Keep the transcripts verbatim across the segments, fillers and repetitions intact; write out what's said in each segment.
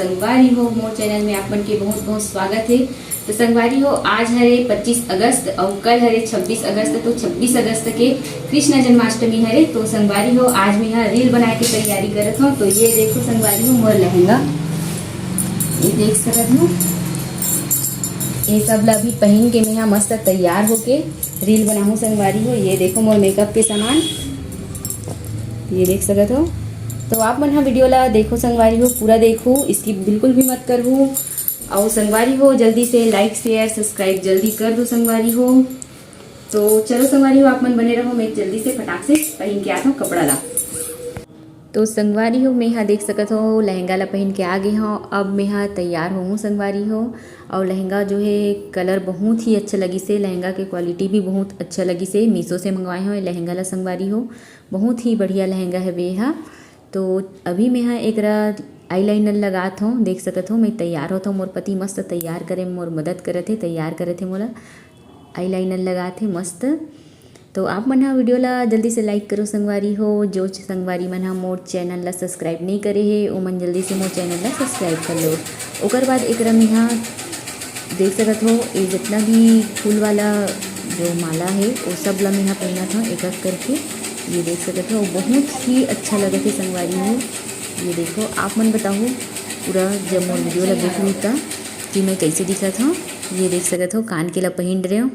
संगवारी हो, मोर चैनल में आप मन के बहुत बहुत स्वागत है। तो संगवारी हो, आज हरे पच्चीस अगस्त और कल हरे छब्बीस अगस्त। तो छब्बीस अगस्त के कृष्ण जन्माष्टमी हरे। तो संगवारी हो, आज मैं यहाँ रील बनाए के तैयारी करत हूँ। तो ये देखो संगवारी हो, मोर लहंगा, ये देख सकत हो, ये सब ला भी पहन के मैं यहाँ मस्त तैयार होके रील बनाहूँ संगवारी हो। ये देखो मोर मेकअप के सामान, ये देख सकत हो। तो आप मन हा वीडियो ला देखो संगवारी हो, पूरा देखो, skip बिल्कुल भी मत करहू। और संगवारी हो, जल्दी से like, share, subscribe जल्दी कर दो संगवारी हो। तो चलो संगवारी हो, आप मन बने रहो, मैं जल्दी से फटाक से पहन के आत हूँ कपड़ा ला। तो संगवारी हो, मैं हा देख सकत हो, लहंगा ला पहन के आ गे हूँ। अब मैं हा तैयार होहूँ संगवारी हो। और लहंगा जो है, कलर बहुत ही अच्छा लगिस हे, लहंगा के क्वालिटी भी बहुत अच्छा लगिस हे। मीशो से मंगवाए हूँ ये लहंगा ला संगवारी हो, बहुत ही बढ़िया लहंगा है बेहा। तो अभी मैं हा एकरा eyeliner लगात हूँ, देख सकत हो, मैं तैयार होत हूँ। मोर पति मस्त तैयार करे, मोर मदद करत हे, तैयार करत हे मोला, eyeliner लगात हे मस्त। तो आप मन हा वीडियो ला जल्दी से like करो संगवारी हो। जो संगवारी मन हा मोर चैनल ला subscribe नहीं करे हे, ओमन जल्दी से मोर चैनल ला subscribe कर लो। ओकर बाद एकरा में हा देख सकत हो, ये जितना भी फूल वाला जो माला है, वो सब ला मैं हा पहनत हूँ एक एक करके। ये देख सकत हो, बहुत ही अच्छा लगत है संगवारी हो। ये देखो, आप मन बताओ पूरा, जब मोर वीडियो ला देख लू त, कि मैं कैसे दिखत हूँ। ये देख सकत हो, कान के ला पहन रहे हो,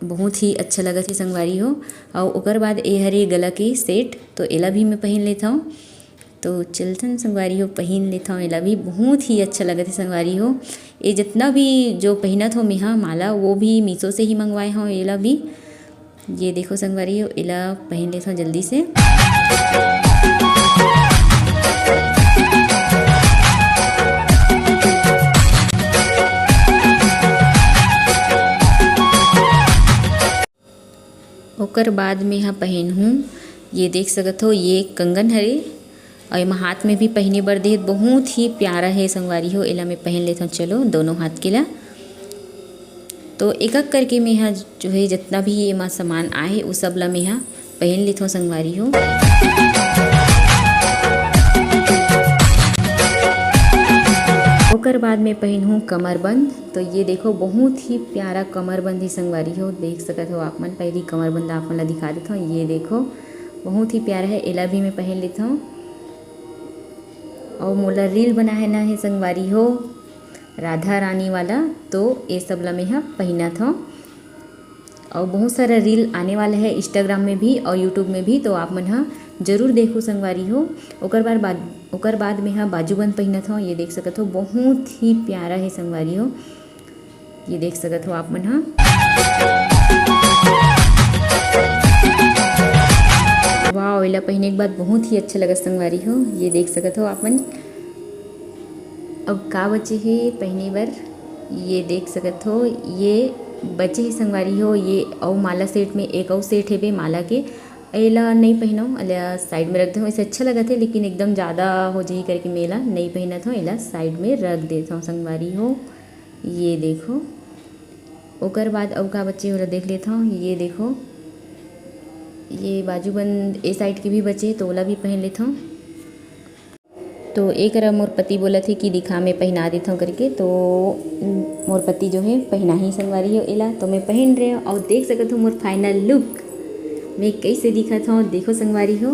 बहुत ही अच्छा लगत है संगवारी हो। और ओकर बाद ए हरे गला के सेट, तो एला भी मैं पहन लेत हूँ। तो चलथन संगवारी हो, पहन लेत हूँ एला भी, बहुत ही अच्छा लगत है संगवारी हो। ये जितना भी जो पहनत हो मेहा माला, वो भी मीशो से ही मंगवाए हूँ एला भी। ये देखो संगवारी हो, एला पहन लेत हूँ जल्दी से। ओकर बाद में हा पहनहूँ, ये देख सकत हो, ये कंगन हरे, और एमा हाथ में भी पहने बर देहे, बहुत ही प्यारा है संगवारी हो। एला मैं पहन लेथव, चलो, दोनों हाथ के ला। तो एक एक करके मैं हा जो है, जितना भी एमा सामान आए, वो सब ला मैं हा पहन लेथव संगवारी हो। ओकर बाद में पहनहूँ कमरबंद। तो ये देखो, बहुत ही प्यारा कमरबंद ही संगवारी हो, देख सकत हो आप मन। पहली कमरबंद आप मन ला दिखा देथव, ये देखो, बहुत ही प्यारा है। एला भी मैं पहन लेथव। और मोला रील बनाना है संगवारी हो, राधा रानी वाला, तो ये सब ला मैं हा पहनत हव। और बहुत सारा रील आने वाला है Instagram में भी और YouTube में भी, तो आप मन हा जरूर देखो संगवारी हो। ओकर बाद, बाद ओकर बाद में हा बाजूबंद पहनत हव, ये देख सकत हो, बहुत ही प्यारा है संगवारी हो। ये देख सकत हो आप मन हा। वाओ, एला पहने के बाद बहुत ही अच्छा लगत संगवारी हो। ये देख सकत हो आप मन। अब का बचे हे पहने बर, ये देख सकत हो, ये बचे हे संगवारी हो। ये अउ माला सेट में एक अउ सेट हेबे माला के, एला नहीं पहनो, एला साइड में रख दो। वैसे अच्छा लगत हे, लेकिन एकदम ज़्यादा हो जाही करके मैं एला नहीं पहनत हूँ, एला साइड में रख देत हूँ संगवारी हो। ये देखो, ओकर बाद अउ का बचे, ओला देख लेत हव। ये देखो, ये बाजूबंद ए साइड के भी बचे, तो ओला भी पहन लेत हव। तो एक मोर पति बोलत हे कि दिखा, मैं पहना देत हव करके, तो मोर पति जो है पहना ही संगवारी हो एला, तो मैं पहन रहे हव। और देख सकत हो मोर फाइनल लुक, मैं कैसे दिखत हव, देखो संगवारी हो।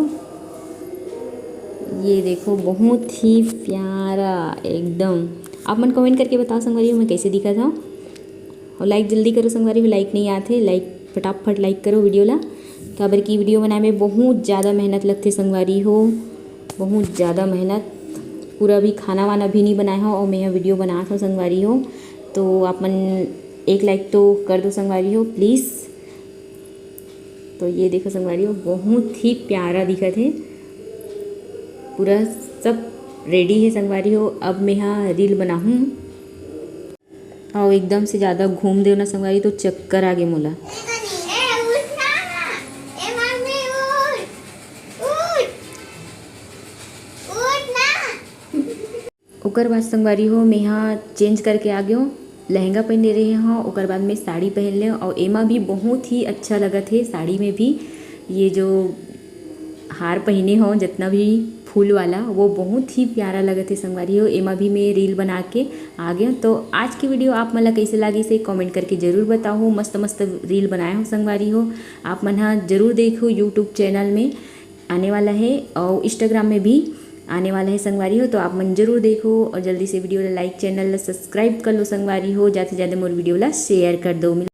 ये देखो, बहुत ही प्यारा एकदम। आप मन कमेंट करके बताओ संगवारी हो, मैं कैसे दिखत हव। और लाइक जल्दी करो संगवारी हो, लाइक नहीं आत हे, लाइक फटाफट लाइक करो वीडियो ला, काबर की वीडियो बनाए में बहुत ज़्यादा मेहनत लगथे संगवारी हो, बहुत ज़्यादा मेहनत। पूरा भी खाना वाना भी नहीं बनाए हव और मैं वीडियो बनात हव संगवारी हो, तो आप मन एक लाइक तो कर दो संगवारी हो प्लीज़। तो ये देखो संगवारी हो, बहुत ही प्यारा दिखत हे, पूरा सब रेडी हे संगवारी हो। अब मैं हा रील बनाहूँ। अउ एकदम से ज़्यादा घूम देव ना संगवारी, तो चक्कर आ गे मोला। ओकर बाद संगवारी हो, मैं हा चेंज करके आ गेव, लहंगा पहने रहे हव, ओकर बाद में साड़ी पहन लेव, अउ एमा भी बहुत ही अच्छा लगत हे साड़ी में भी। ये जो हार पहने हव, जितना भी फूल वाला, वो बहुत ही प्यारा लगत हे संगवारी हो। एमा भी मैं reel बना के आ गया। तो आज की video आप मन ला कैसे लागिस हे comment करके जरूर बताओ। मस्त मस्त reel बनाए हो संगवारी हो, आप मन हा जरूर देखो। YouTube channel में आने वाला है और Instagram में भी आने वाला है संगवारी हो, तो आप मन जरूर देखो और जल्दी से video ला like, channel ला subscribe कर लो संगवारी हो, ज्यादा से ज्यादा मोर video ला share कर दो।